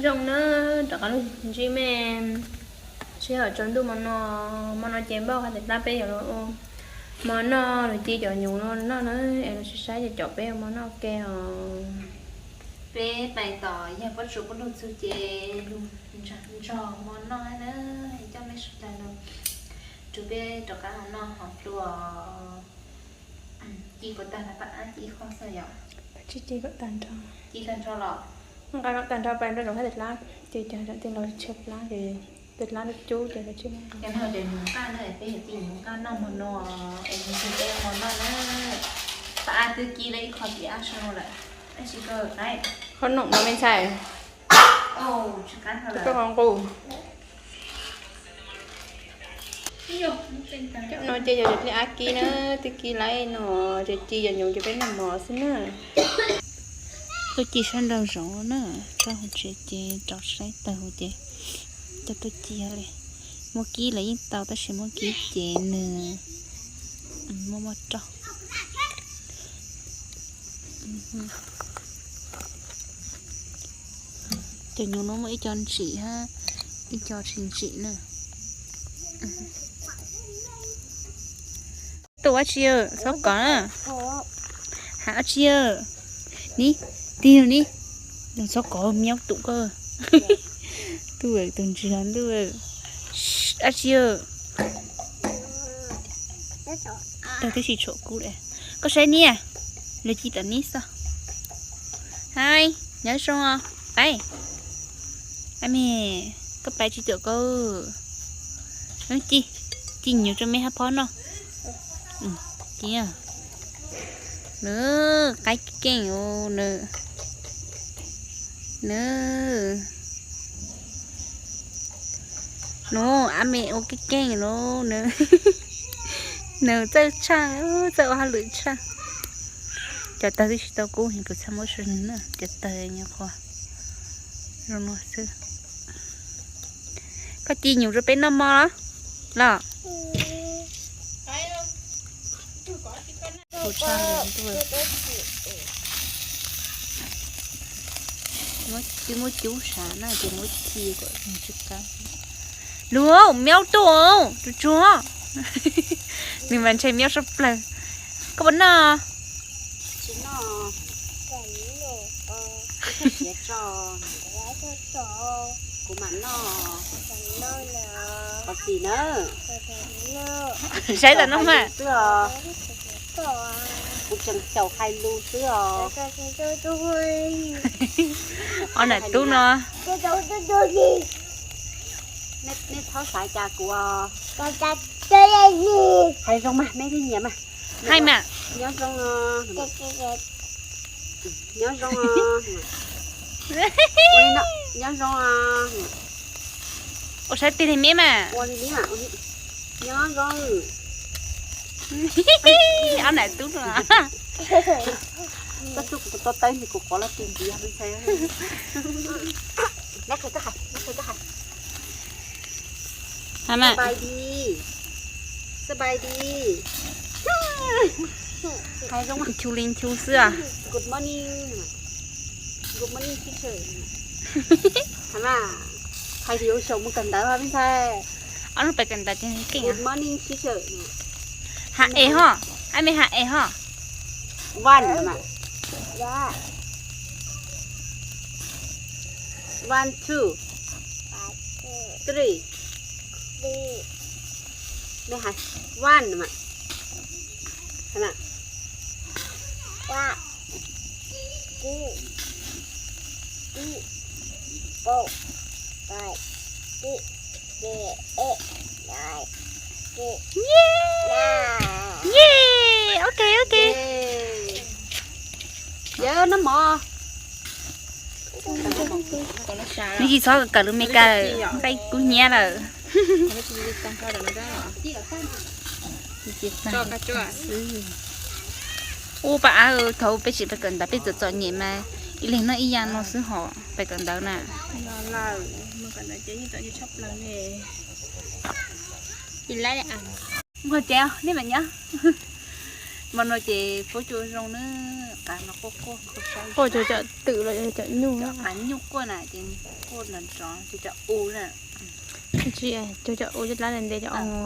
Zoo na, rov qab los ntsib mej sij hawm tsaus ntuj hmo no. Hmo no ces npaj hais tias peb yuav los ua hmo noj los cia cov nyuj no noj na, es los saib saib cov peb ua hmo noj ua ke os. Peb pais tom yawg Pob Tsuas pub lug txug ces lug ntsog hmo noj na, coj mej sawv daws los rua peb rov qab hmo noj hov pluas. Ci kom tag, ci ib qho xwb yom. Ci tag nrho los? Nqa noj tag nrho pais rau tom Thaib Tawg Dlab, ces cov tij laug tshaib plab ces Tawg Dlab lub cub ces lawv tsis muaj nqa. Cov no ces nyuj nqaj na, peb yog ci nyuj nqaj noj hmo no, es ntshe peb ua hmo noj na. Pab ab twb kib lawm ib qho tim ab sab no lawm, tab sis koj qhov noom no me ntxhais, koj qhov nqus. Cov no ces yog cov dlej ab kib na, twb kib lawm no, ces ci cov nyuj ces peb noj mov xwb na. Tuaj ci sab nraud zoov na, tso hauv tsev ces rov saib tawg hauv ces coj tuaj ci li. Muab kib los yeej tau tab sis muab kib ces nws muaj muaj roj. Cov nyuj no muaj ib co ntsim hab ib co tsis ntsim na. Tuaj ua dab tsi, txhob kov na. Hais dab tsi, ni, tig ni, txhob kov, miaub tum koj. Tuaj tus ntsis ntuj, dab tsi, tawg tib si tshuam kub li. Koj saib niam, lawv ci tom neb xwb. Hais, nyob zoo os, pais. Ab me, koj pais tsis tuam koj. Ci, ci nyuj rau me hab phob noj. Ci, nws qaib keej, nws, nws, nws, ab me ua keej keej los nws, nws txawj tshaj, txawj ua hauj lwm tshaj. Cov tawg twb tsis tau kub, kuv txhaj muab sawv nws na, cov tawg nyuam qhuav zoo no xwb. Koj ci nyuj rau peb noj hmo los? Twb muab cub sav na ces muab ci kom tsis qab. Luag, miaub tuaj, tsuag tsuag. Nws mas ntshai miaub sab plawg. Koj puas noj? Kuv mam noj. Qhov txim na. Saib tau no mas. Kuv tseem xyaum hais lus xwb os. Ob nam tub no. Nej txhob xav cas kuv os. Hais zoo mas, nej thiaj nyiam mas. Hais mas. Nyob zoo os. Nyob zoo os. Nyob zoo os. Ua saib tig li me mas. Ua li li mas, nyob zoo. Ob nam tub no. Koj tsuj kuv tus tau tawb ntsis kuv qhuav los tig ntxiv me ntxhais. Nab qhia koj hais, nab qhia koj hais. Hais mas. Sabais di. Sabais di. Hais zoo mas. Nchu li nchu xwb os. Good morning. Good morning teacher. Hais mas. Hais tias yuav xyaum mus kawm ntawv os me ntxhais. Ob lub pais kawm ntawv ces keej. Good morning teacher. Hais es ho. Ab me hais es ho. One mas. One, two, three. One mas. Ye, ok, ok. Yawm nab mov. Neb tsis txhob kawm lus Mes Kas, nqaij kub hnyiab lawm. Ub, pab ab, thaum peb tsis pais kawm ntawv peb txom txom nyem mas ib leeg noj ib yam no xwb hos pais kawm ntawv na. Nqos tsev, nej mam nyob. Hmo no ces Fuab Cua zoo na, qav no quaj quaj, quaj cov twm los cov nyuj, qav nyuj quaj na ces quaj nrov nrov ces cov u na. Tsis, cov, cov u cov dab ntev cov u.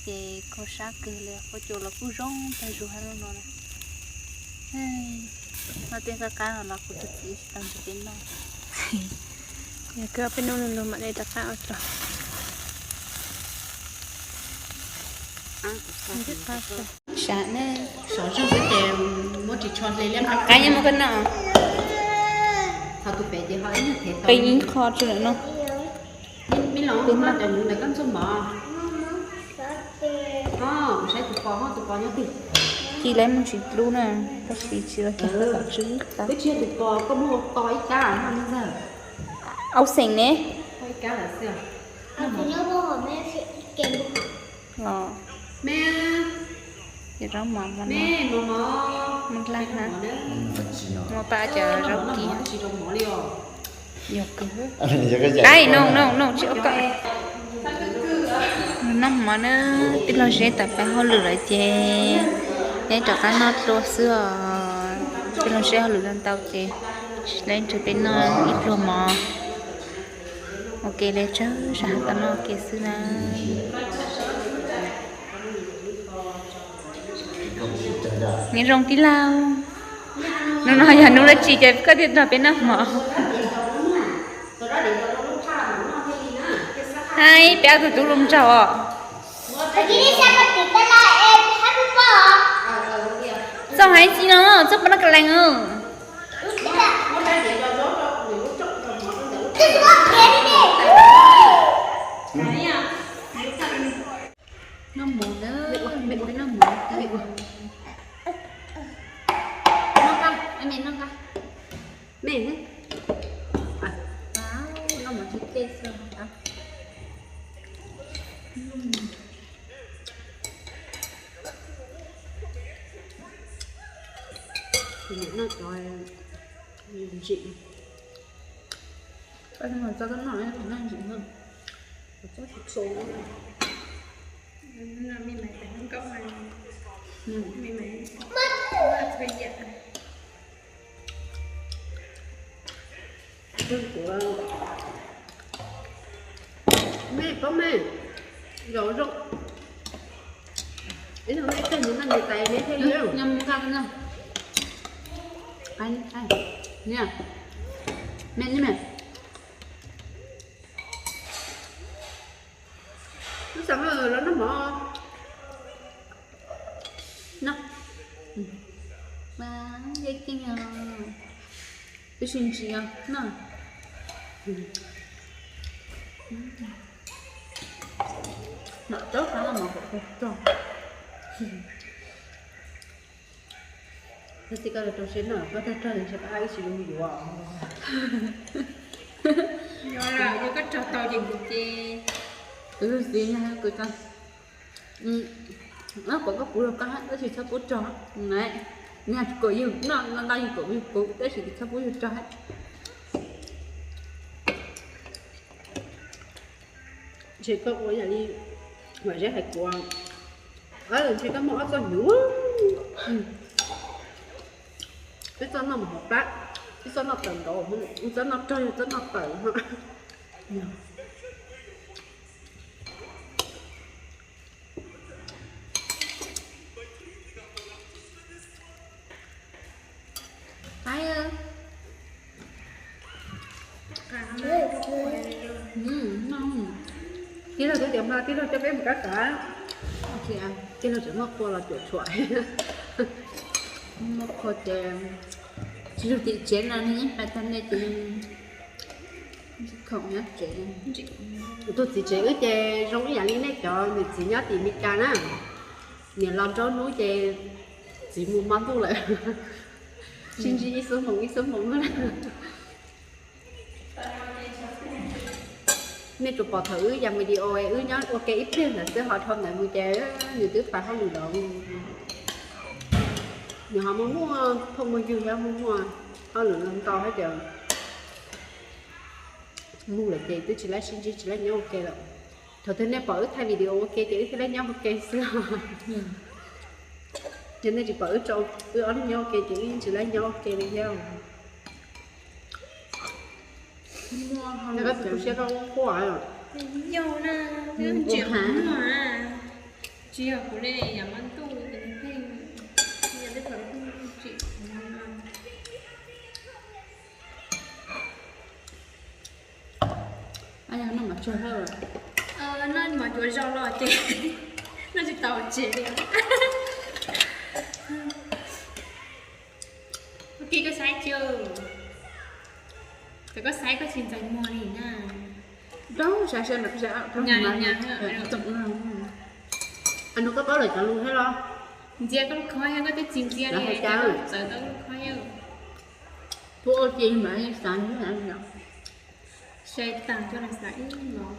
Ces kho sab kawg li, Fuab Cua los kuj zoo tag zug hab no. No tej qab qab los kuv tus txiv tsis tau nrog peb noj. Yog kawg peb noj lug mam li rov qab ua tso. Sab ne, sov zog xwb ces muab ris tsho hle liab qab yeej muab koj noj. Qe ib qho tsis lawm no. Peb noj cov hnyuv ntawd koj ntxuag mov. Kuv saib tus pos, tus pos nyob twg? Ci lawv mus tsis dlub na, tab sis tsis los cog tom tswb. Twb tsis yog tus pos, koj muab ua to ib kab noj ntag. Au xeem ne. Ib kab lawm xwb. Me, yog zaub mov, me, mov, mov, mov dlaj na, muaj pab cov zaub kib. Yog kawg. Ai, no, no, no, tsis ua koj. Noj mov na, tij laug Zeb tawm pab hauj lwm lawm ces neb rov qab noj dlua xwb os. Tij laug Zeb hauj lwm los ntau ces tsis lawv nrog peb noj ib pluag mov. Ua ke li tsawg zag tau noj ua ke xwb na. Nyob zoo tij laug. Hnub no yog hnub dab tsi ces koj thiaj nrog peb noj mov? Hais peb ob tug tub hluas nraug os. Txoj hais txiv no, txoj pov no ka lees. Noj mov na, noj mov. Noj nqa, me noj nqa. Me, noj mov tsis cem xwb. Noj cov ntsim. Txo txo noj, noj ntsim no. Txo txo. Me paub me, zaum zoo. Ib tug me tag mus noj nws tais me thiaj li. Me, me. Lub xav los noj mov. Noj. Mas yeej keej os. Twb sib ntsib os noj. Mam rau qab los mov kom tag rog. Koj txiv koj rau siab noj koj tag rog ces pab wb tsis zoo yuav. Yog koj rog tau ces kuv ces. Kuv tus txiv nyob kuv tau. Kom koj puv rau koj tab sis txhob pub rog. Nws kom yus noj no ntau yus kom yus puv tab sis txhob pub yus rog. Ntshe koj ua yam li Vam Zeb hais kuv, ntshe koj muaj ob txoj hnyuv. Ib txoj noj mov hauv plab, ib txoj noj tawm nkaus, ib txoj noj rog, ib txoj noj tawm. Tij laug twb tias mas tij laug coj peb mus kab xav, tij laug tseem muab qhua los cuam tshuam. Muab qhua ces tsis yog tim tsev no nws yeej pais tag nej ces khoom nyob tsev. Kuv tus txiv tsev wb ces zoo ib yam li nej cov niam txiv nyob tim Meskas na, niam los nraub hnub ces txiv mus hmo ntuj lawm. Sib ntsib ib xuab moos ib xuab moos. Nej tsuas pom thaum wb yas video wb nyob ua ke ib pliag ntawd xwb, ho dhau ntawd mus ces nws twb pais hauj lwm lawm. Nws ho muaj muaj phooj muaj ywg thiab muaj muaj hauj lwm ntau thiab ces mus lawm ces twb tsis laib sib ntsib tsis laib nyob ua ke lawm. Thaum twg nej pom wb thaij video ua ke ces wb thiaj laib nyob ua ke xwb. Ces nej tsis pom wb tso, wb ob leeg nyob ua ke ces wb yeej tsis laib nyob ua ke li thiab. Koj tus siab koj quaj. Yog na, tsis yog kuv li, yam muaj ntuj ces pheej, yog tej thaum pheej tsim. Noj mov cuag zog los ces noj tsis tau tsev li. Ua ke koj saib tsis, ces koj saib koj tsis ntxais muag li na. Rau saib saib mas, nws koj paub lawm cov lus thiab los? Ntxias koj lub khob thiab, koj twb tsis ntxias li, txawv tau lub khob thiab. Tuaj ua ke mas yeej xav, sai tag coj los xav ib hmos,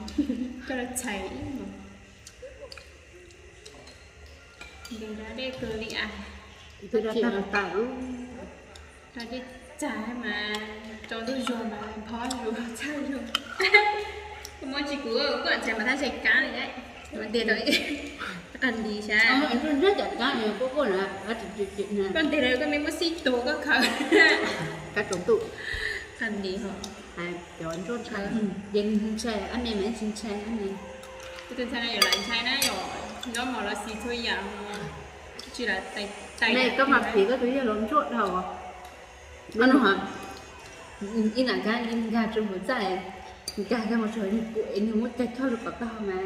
coj los txhais ib hmos. Ntev da dej kawg li as. Da dej tag, da dej tag mas tsaus ntuj zuag mas phob zuag txhawj zuag. Koj muab tsis kuv, koj ntxhais mas thab ntxhais kab li, mas ntes tau ib qag lis xyov. Koj ntes lawm koj me muab xib tuag koj khaws. Kab tsaus ntuj. Qag lis ho. Cov ntsuag ntshai, ces nws ntshai ab me mas tsis ntshai ab me. Tus ntxhais no yog lawv ntshai na, yog nyob mos los xis txhua yam, tsis lam tais. Koj mas piav koj tus yawg los ntsuag dhau. Ib nam kab nkag tsuas mus txaj, nkag nkag mus tsuas nws pum es nws muab cag choj lug kom tau mas.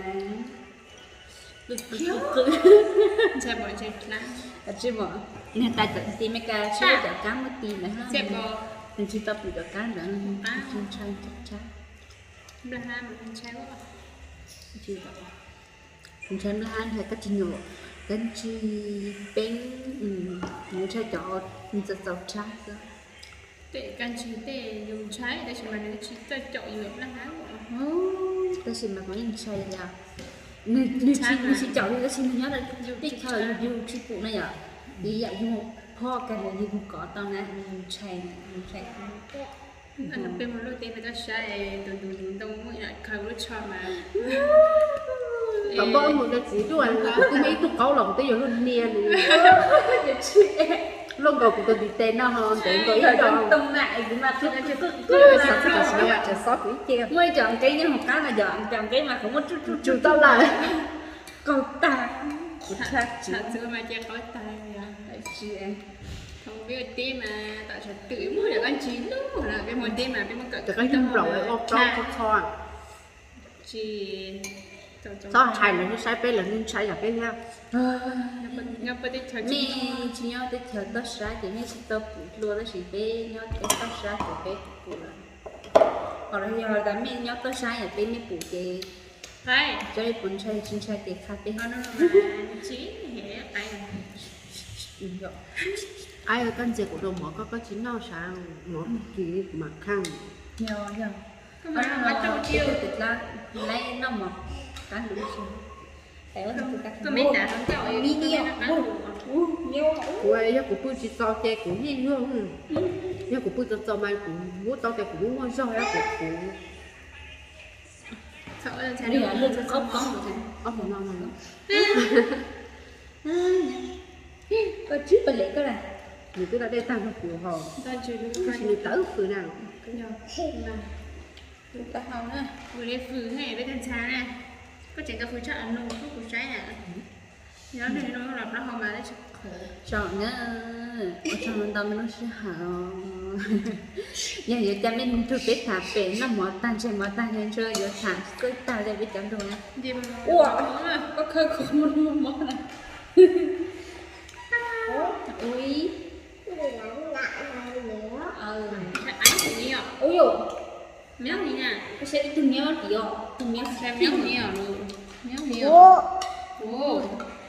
Ntshai pom ntshai dlaab. Tsis pom, nws tais cov ti Meskas tsis muaj cov kab muaj ti ntawd hab, nws tsis tau pum cov kab ntawd, ntshai ntshai. Nplaj hab mas ntshai, ntshai nplaj hab ntshai kab tsis nyuam, kab tsis peeb, ntshai cov txaus txaus tshab xwb. Tej kab ntshai tej yus ntshai tab sis mas nws tsis txawj caum yus nplaj hab. Tab sis mas kuv yeej ntshai yom. Nws tsis, nws tsis caum yus tab sis nws nyob rau teb chaws yus tsis pum na yom. Yus yam yus phob kag nws yus kov tau na, yus ntshai, yus ntshai. Peb mus luaj teb peb tuaj saib tus ntug ntug ntoo muaj ib yam khaws lub tsho mas. Tom npaj mus rau txiv duaj, kuv twb muaj ib tug qaub los kuv twb yuav luag nias li. Luaj nkaus kuv tus ntiv tes no ho ntev nkaus ib co. Muaj ib co nqeb nyob hauv qab no yom, cov nqeb mas qhov muaj tsuj tsuj tsuj tau lawm. Qaug tag. Kuv tshaj txiv mas ces qaug tag. Tsis, thaum peb ua teb mas tam sim twm muaj yam kab ntsis lub na, peb mus teb mas peb muab kawm cov kab ntsis nplaum ua plaub txho txho. Tsis, txhob hais lawv saib peb lawv ntshai yam peb thiab. Mej tsis nyob teb chaws toj sab ces mej tsis tau pum dlua tab sis peb nyob teb toj sab ces peb pum lawm. Ho los yog tas mej nyob toj sab yam peb mej pum ces cov li puas ntshai tsis ntshai ces qha peb. Qaib, koj ntxias kuv rau mov koj, koj tsis noj sav, mov kis kuv mam khaaj. Yog, yog. Laib noj mov qab lug. Kuv yog kuv pw tsis txaus ces kuv yeej luag, yog kuv pw txaus txaus mas kuv muab tau ces kuv muaj muaj zog kuv. Ob hmo no, koj tsib pag lem koj na, nws twb da dej tag nrho kuv ho, tab sis nws tawv fws na. Koj tseem tau fws tshaj a nus koj kuv saib na. Yog nws no los plaub hau mas tsis qhuav. Tsaug na, ua tsaug ntau me lub sij hawm. Yog yuav coj mej mus nrug peb tham pem noj mov tag ntshai mov tag ntshe yuav tham txawj tag li peb cov nrug na. Ua, koj khawb kuv mus noj mov na. Ui. Ui yus, koj saib ib tug miob tim os, tus miob,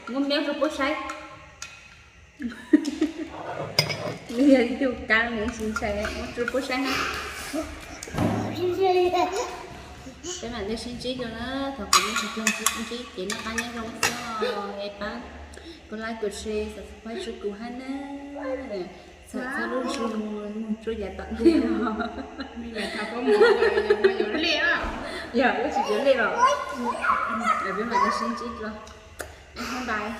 muab miob rau puab saib. Nws yog ib tug kab nws tsis ntshai, muab rau puab saib na. Peb mam li sib ntsib dua na, thov kom nej sawv daws sib ntsib ces noj qab nyob zoo xwb, es pab kuv like, kuv share, subscribe rau kuv hab na. Txhawm txhawb lub ntsej muag mus rau yav tom ntej. Yog, wb tsis yuav lej los, peb mam li sib ntsib dua. Bye bye.